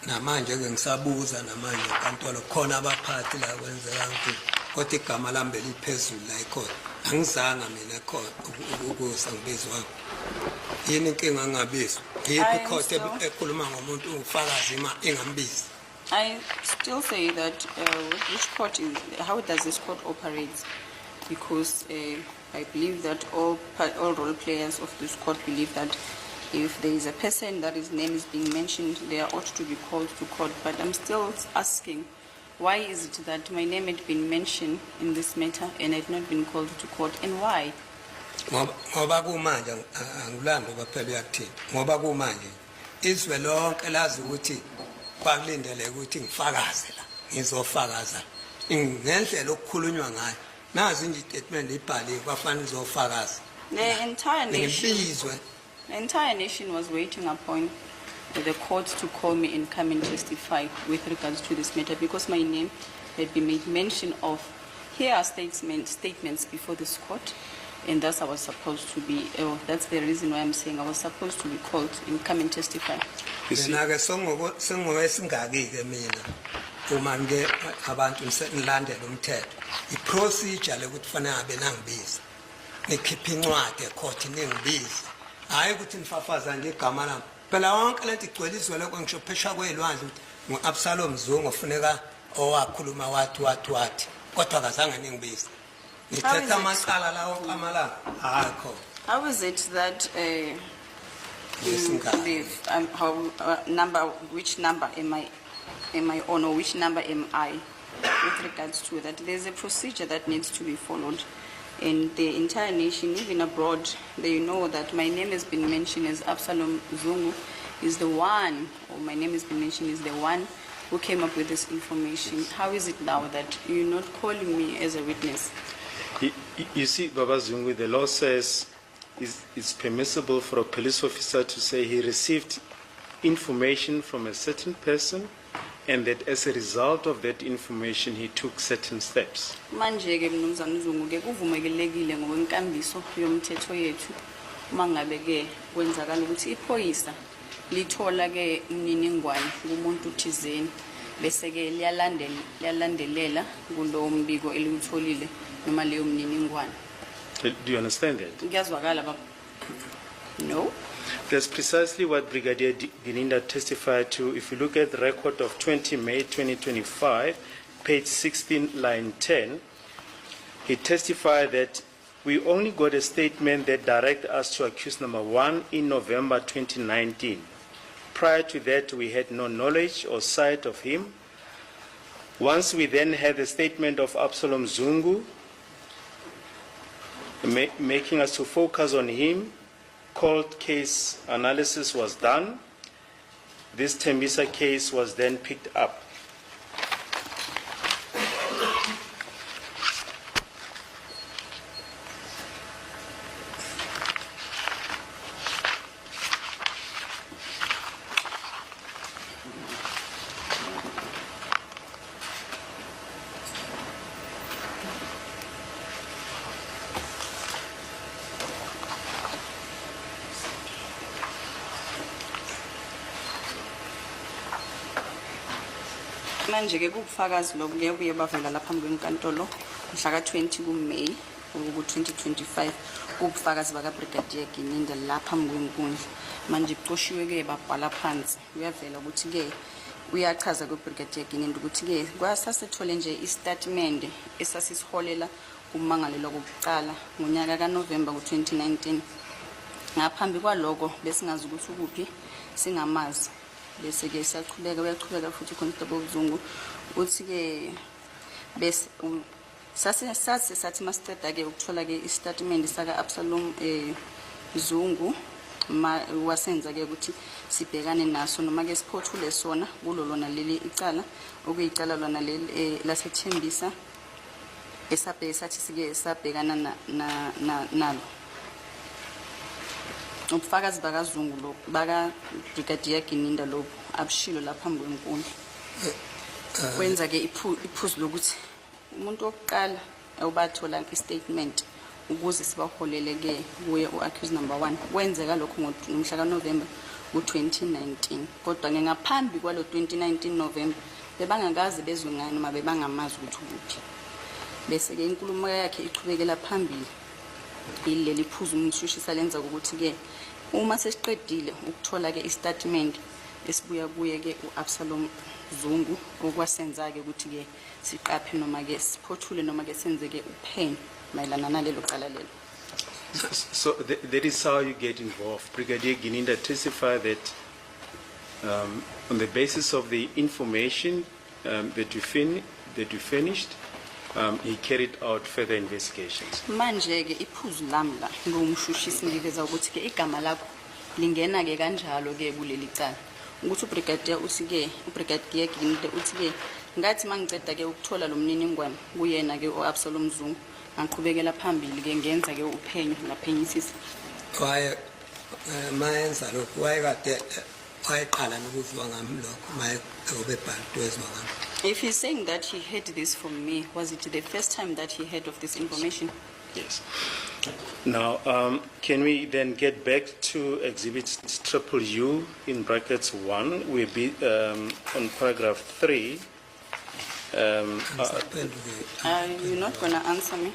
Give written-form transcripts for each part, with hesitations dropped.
Namanje ke ngisabuza namanje enkantolo khona abaphathi la kwenzeka ukuthi kodwa igama lami beliphezulu la ekhona. Angizanga mina ekhona ukusa ngibizwanga. Yini inkinga ngingabizwa? Yiphi I am icourt ekhuluma ngomuntu ufakazi ima ingambizi? I still say that which court is, how does this court operate? Because I believe that all role players of this court believe that if there is a person that his name is being mentioned, they ought to be called to court. But I'm still asking, why is it that my name had been mentioned in this matter and had not been called to court, and why? Ngoba kumanje angilandi ngoba phela uyakuthinta. Ngoba kumanje izwe lonke lazi ukuthi kwakulindeleke ukuthi ngifakaze la, ngizofakaza ngendlela okukhulunywa ngayo. Nazi nje istatement ibhaliwe kwafanele ngizofakaza. The entire nation, Ngibizwe. The entire nation was waiting upon the court to call me and come and testify with regards to this matter because my name had been made mention of. Here are statements before this court, and thus I was supposed to be, oh, that's the reason why I'm saying I was supposed to be called and come and testify. You see, Mina ke sengowesingaki ke mina uma ke abantu nilandela umthetho. I-procedure lekuthi kufanele ngabe nangibiza. Nikhipha incwadi ecourt ningibize. Hayi ukuthi nifafaza nje igama lami. Phela wonke lento igcwele izwe lokho ngisho phesha kwelwandle ukuthi ngu-Absalom Zungu ofuneka owakhuluma wathi wathi wathi kodwa akazange ningibize. How is Nithetha it? amacala lawo onke amalanga. Hayi khona. How is it that Ngesingaki. the, how, number, which number am I on, or which number am I with regards to that? There's a procedure that needs to be followed. And the entire nation, even abroad, they know that my name has been mentioned as Absalom Zungu is the one, or my name has been mentioned is the one who came up with this information. How is it now that you're not calling me as a witness? You see, Baba Zungu, the law says it's permissible for a police officer to say he received information from a certain person and that as a result of that information he took certain steps. Manje ke mnumzane Zungu ke kuvumelekile ngokwenkambiso yomthetho yethu uma ngabe ke kwenzakala ukuthi iphoyisa lithola ke imininingwane kumuntu thizeni bese ke liyalandela liyalandelela kulowo mbiko eliwutholile noma leyo mniningwane. Do you understand that? Kuyazwakala, baba? No. That's precisely what Brigadier Gininda testified to. If you look at the record of 20 May 2025, page 16, line 10, he testified that we only got a statement that directed us to accused number one in November 2019. Prior to that, we had no knowledge or sight of him. Once we then had the statement of Absalom Zungu, making us to focus on him, cold case analysis was done. This Tembisa case was then picked up. Manje ke kubufakazi lobu ke buye bavela lapha phambi kwenkantolo mhla ka-20 kuMay ku-2025, kubufakazi baka-Brigadier Gininda lapha phambi kwenkundla. Manje kucoshiwe ke babhala phansi, kuyavela ukuthi ke uyachaza kwe-Brigadier Gininda ukuthi ke kwasasethole nje isitatimende esasisiholela kummangalelwa kokuqala ngonyaka kaNovemba ku-2019. Ngaphambi kwaloko besingazi ukuthi ukuphi, singamazi. Bese ke siyachubeka, uyachubeka futhi uConstable Zungu uthi ke bese sase sase sathi masiceda ke ukuthola ke isitatimende saka Absalom Zungu ma wasenza ke ukuthi sibhekane naso noma ke siphothule sona kulo lona leli icala okuyicala lona leli laseThembisa esabheke sathi sike sabhekana nalo. Ubufakazi bakaZungu lo baka Brigadier Gininda lobu abushilo lapha phambi kwenkundla kwenza ke iphuzu lokuthi umuntu wokuqala obathola istatement ukuze sibaholele ke kuye u-accused number one kwenzeka lokho ngomhla kaNovember ku-2019, kodwa-ke ngaphambi kwalo 2019 November bebangakaze bezwe ngaye noma bebangamazi ukuthi ukuphi. Bese-ke inkulumo yakhe ichubekela phambili, yileli phuzu umshushisi alenza ukuthi-ke uma sesiqedile ukuthola-ke isitatimende esibuya kuye-ke u-Absalom Zungu, okwasenza-ke ukuthi-ke siqaphe noma-ke siphothule noma-ke senze-ke uphenyo mayelana nalelo cala lelo. So that is how you get involved. Brigadier Gininda testified that on the basis of the information that you furnished, he carried out further investigations. Manje-ke iphuzu lami la ngumshushisi ngiveza ukuthi-ke igama lakho lingena-ke kanjalo-ke kuleli cala, ukuthi ubrigadier uthi-ke ubrigadier Gininda uthi-ke ngathi uma ngiceda-ke ukuthola lo mniningwane kuyena-ke u-Absalom Zungu, ngaqhubekela phambili-ke ngenza-ke uphenyo, ngaphenyisisa. Waye mayenza lokhu wayekade wayeqala nokuzwa ngami lokho maye obebhala wezwa ngami. If he's saying that he heard this from me, was it the first time that he heard of this information? Yes. Now, can we then get back to Exhibit Triple U in brackets 1? We'll be on paragraph 3. Angisaphenduke. You're not gonna answer me.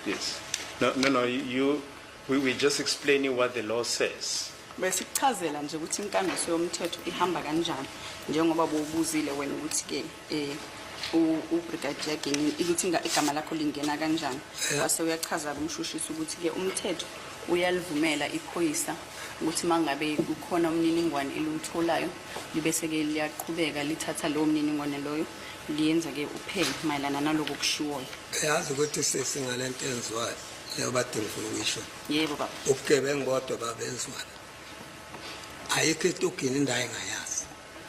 Yes. No, we're just explaining what the law says. Besikuchazela nje ukuthi inkambiso yomthetho ihamba kanjani, njengoba bowubuzile wena ukuthi-ke um ubrigadier Gininda ukuthi igama lakho lingena kanjani. Wase uyachaza-ke umshushisi ukuthi-ke umthetho uyalivumela iphoyisa ukuthi uma ngabe kukhona umniningwane eliwutholayo, libese-ke liyaqhubeka lithatha lowo mniningwane loyo, liyenza-ke uphenyo mayelana naloko okushiwoyo. Yazi ukuthi sesingalento enziwayo leyo bade ngifuna ukuyisho. Yebo, baba. Ubugebengu bodwa babenziwa la, ayikho into uGininda ayengayazi,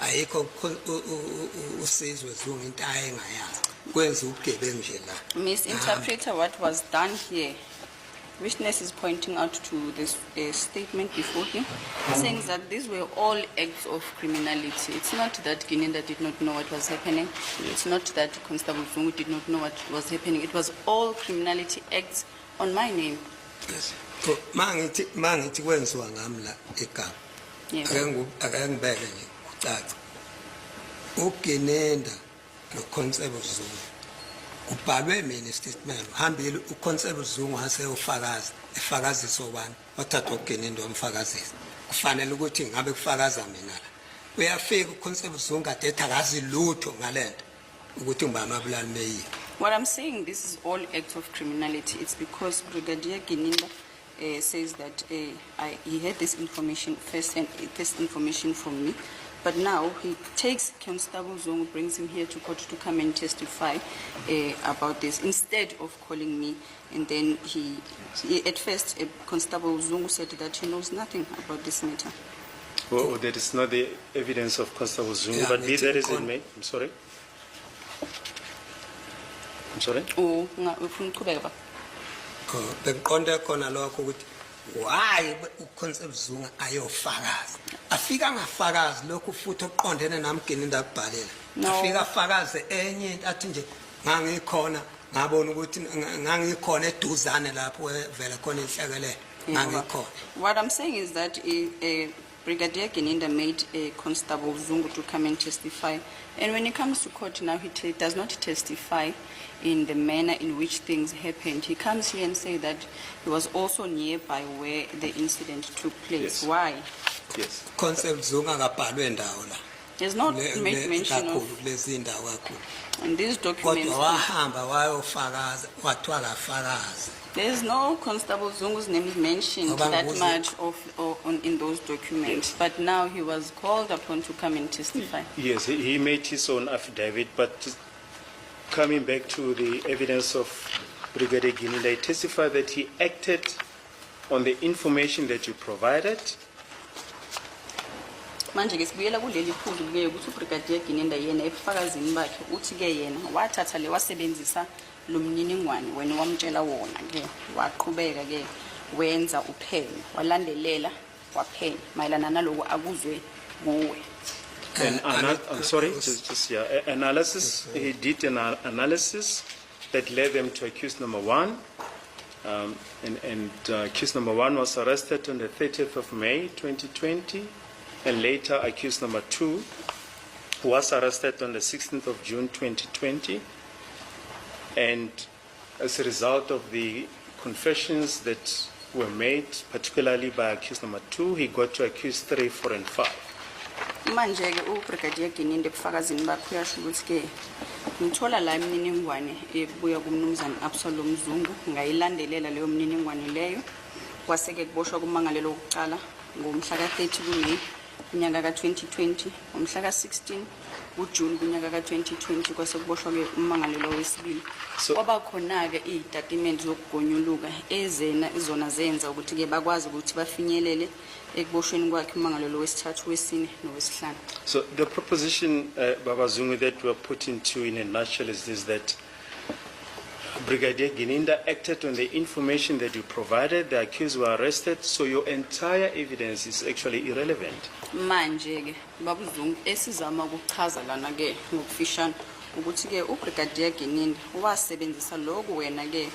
ayikho uSizwe Zungu into ayengayazi, kwenza ubugebengu nje la. Miss Interpreter, what was done here? Witness is pointing out to this statement before him, saying that these were all acts of criminality. It's not that Gininda did not know what was happening. It's not that Constable Zungu did not know what was happening. It was all criminality acts on my name. Yes. Mangithi kwenziwa ngami la igama. Yes. Ake ngibeke nje kucace, uGininda noConstable Zungu kubhalwe mina istatement, uhambile uConstable Zungu waseyofakaza, efakazisa obani? Wathathwa uGininda wamfakazisa, kufanele ukuthi ngabe kufakaza mina la. Uyafika uConstable Zungu kade ethi akazi lutho ngalento ukuthi ngibani abulali Meyiwa. What I'm saying, this is all acts of criminality. It's because Brigadier Gininda says that he had this information first and this information from me, but now he takes Constable Zungu, brings him here to court to come and testify about this instead of calling me. And then he at first, Constable Zungu said that he knows nothing about this matter. Well, that is not the evidence of Constable Zungu, Yeah, but be that as it may, I'm sorry. I'm sorry? Oh, ufuna ukuqhubeka, baba? Oh, bengiqonde khona lokho ukuthi why uConstable Zungu ayofakaza, afika angafakazi lokhu futhi okuqondene nami Gininda akubhalela. No. Afika afakaze enye into, athi nje ngangikhona, ngabona ukuthi ngangikhona eduzane lapho vele khona inhlekelele, ngangikhona. What I'm saying is that Brigadier Gininda made Constable Zungu to come and testify. And when he comes to court now, he does not testify in the manner in which things happened. He comes here and say that he was also nearby where the incident took place. Yes. Why? Yes. Constable Zungu akabhalwe ndawo la. There's not made mention kakhulu of kulezi ndawo kakhulu, in these documents. kodwa wahamba wayofakaza, wathiwa akafakazi. There's no Constable Zungu's name mentioned Ngoba that ngibuze- much in those documents. But now he was called upon to come and testify. Yes, he made his own affidavit, but just coming back to the evidence of Brigadier Gininda, he testified that he acted on the information that you provided. Manje ke sibuyela kuleli phuzu ke ukuthi uBrigadier Gininda yena ebufakazini bakhe uthi ke yena wathatha le wasebenzisa lo mniningwane wena wamtshela wona ke, waqhubeka ke wenza uphenyo, walandelela, waphenya mayelana naloko akuzwe kuwe. And I'm sorry, just yeah, analysis. He did an analysis that led them to accused number one. And accused number one was arrested on the 30th of May, 2020. And later, accused number 2 was arrested on the 16th of June 2020. And as a result of the confessions that were made, particularly by accused number 2, he got to accused 3, 4, and 5. Manje-ke uBrigadier Gininda ebufakazini bakhe uyasho ukuthi-ke ngithola la imininingwane ebuya kumnumzane Absalom Zungu, ngayilandelela leyo mininingwane leyo, kwase-ke kuboshwa kumangalelo wokuqala ngomhla ka-30 kuMeyi kunyaka ka-2020, ngomhla ka-16 kuJuni kunyaka ka-2020 kwase kuboshwa-ke ummangalelo wesibili. Kwaba khona-ke iy'tatimende zokugonyuluka ezena zona zenza ukuthi-ke bakwazi ukuthi bafinyelele ekuboshweni kwakhe ummangalelo wesithathu, wesine nowesihlanu. So the proposition, Baba Zungu, that we are putting to in a nutshell is this, that Brigadier Gininda acted on the information that you provided, the accused were arrested, so your entire evidence is actually irrelevant. Manje-ke baba uZungu esizama ukuchaza lana-ke ngokufishane ukuthi-ke uBrigadier Gininda wasebenzisa lokhu wena-ke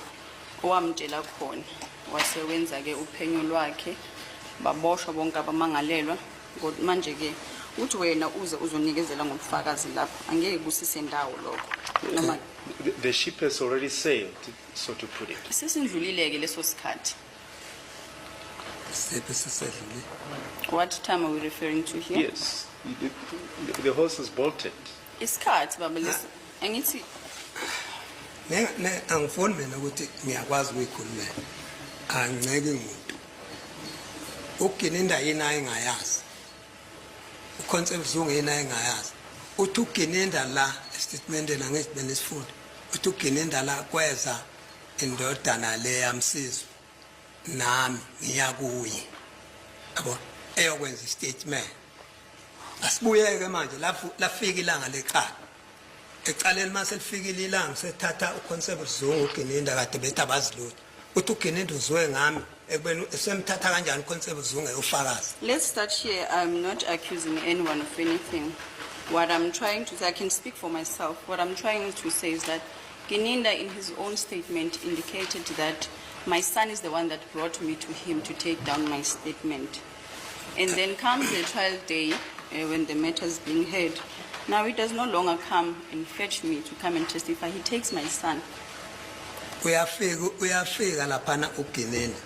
owamtshela khona, wasewenza-ke uphenyo lwakhe, baboshwa bonke abamangalelwa. Manje-ke uthi wena uze uzonikezela ngobufakazi lapho angeke kusise ndawo lokho noma The ship has already sailed, so to put it. Sesindlulile-ke leso sikhathi. Siphi sisedlulile? What time are we referring to here? Yes, the horse has bolted. Isikhathi baba lesi angithi. Angifuni mina ukuthi ngiyakwazi ukuyikhulumela, anginceki muntu. UGininda yini ayengayazi? UConstable Zungu yini ayengayazi? Uthi uGininda la esitatimendeni, angithi benisifunda, uthi uGininda la kweza indodana le yamsizwe nami ngiya kuye, yabo, eyokwenza istatement. Asibuyeke manje lafika ilanga lecala. Ecaleni mase lifikile ilanga, sethatha uConstable Zungu, uGininda kade bethi abazi lutho. Uthi uGininda uzwe ngami ekubeni semthatha kanjani uConstable Zungu eyofakaza? Let's start here. I'm not accusing anyone of anything. What I'm trying to say, I can speak for myself. What I'm trying to say is that Gininda, in his own statement, indicated that my son is the one that brought me to him to take down my statement. And then comes the trial day when the matter is being heard. Now he does no longer come and fetch me to come and testify. He takes my son. Uyafika laphana uGininda,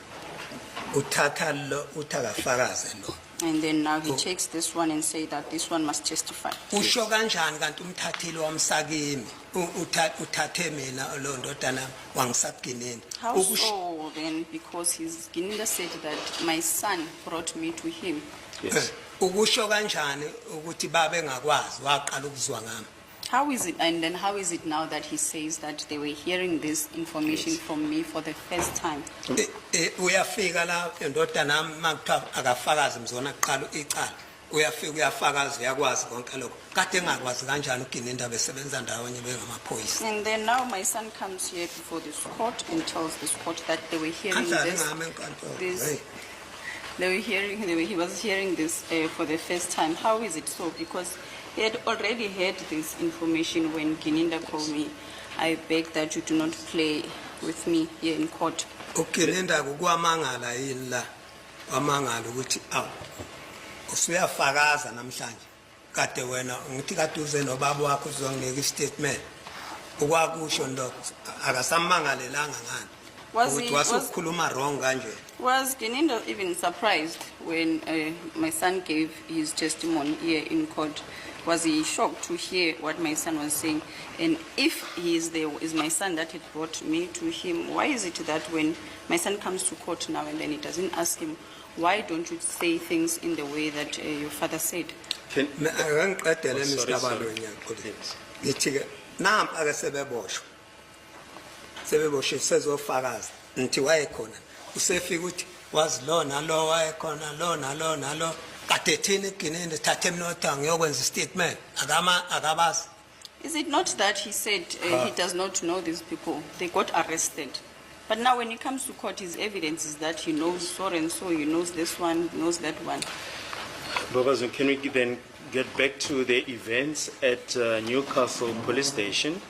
uthatha lo, uthi akafakaze lo. And then now he takes this one and say that this one must testify. Usho kanjani kanti umthathile wamsa kimi? Uthathe mina lo ndodana wangisa kuGininda. How so then? Because his Gininda said that my son brought me to him. Yes. Ukusho kanjani ukuthi babe engakwazi, waqala ukuzwa ngami? How is it, and then how is it now that he says that they were hearing this information from me for the first time? Uyafika la indodana yami makuthiwa akafakazi mzona kuqala icala, uyafika uyafakaza, uyakwazi konke lokho. Kade engakwazi kanjani uGininda besebenza ndawonye bengamaphoyisa? And then now my son comes here before this court and tells this court that they were hearing Kanjani this. ngami enkantolo? This Hey. They were hearing, they were, he was hearing this for the first time. How is it so? Because he had already heard this information when Gininda called me. I beg that you do not play with me here in court. UGininda kukwamangala yini la? Wamangala ukuthi awu, usuyafakaza namhlanje, kade wena ngithi kade uze nobaba wakho uzonginika istatement. Ukwakusho lokho akasamangalelanga ngani ukuthi wasukhuluma wrong kanje? Was Gininda even surprised when my son gave his testimony here in court? Was he shocked to hear what my son was saying? And if he is the is my son that had brought me to him, why is it that when my son comes to court now and then he doesn't ask him, why don't you say things in the way that your father said? Can, Ake ngiqedele. Oh, sorry, Mr. sorry. Baloyi, ngiyaxolisa. Yes. Ngithi ke nampa ke sebeboshwa, sebeboshwe, sezofakaza, ngithi wayekhona, usefika ukuthi wazi lo nalo wayekhona, lo nalo nalo. Kade thina eGininda thathe mina othi ngiyokwenza istatement, akama akabazi. Is it not that he said he does not know these people? They got arrested. But now when he comes to court, his evidence is that he knows so and so, he knows this one, knows that one. Baba Zungu, can we then get back to the events at Newcastle Police Station?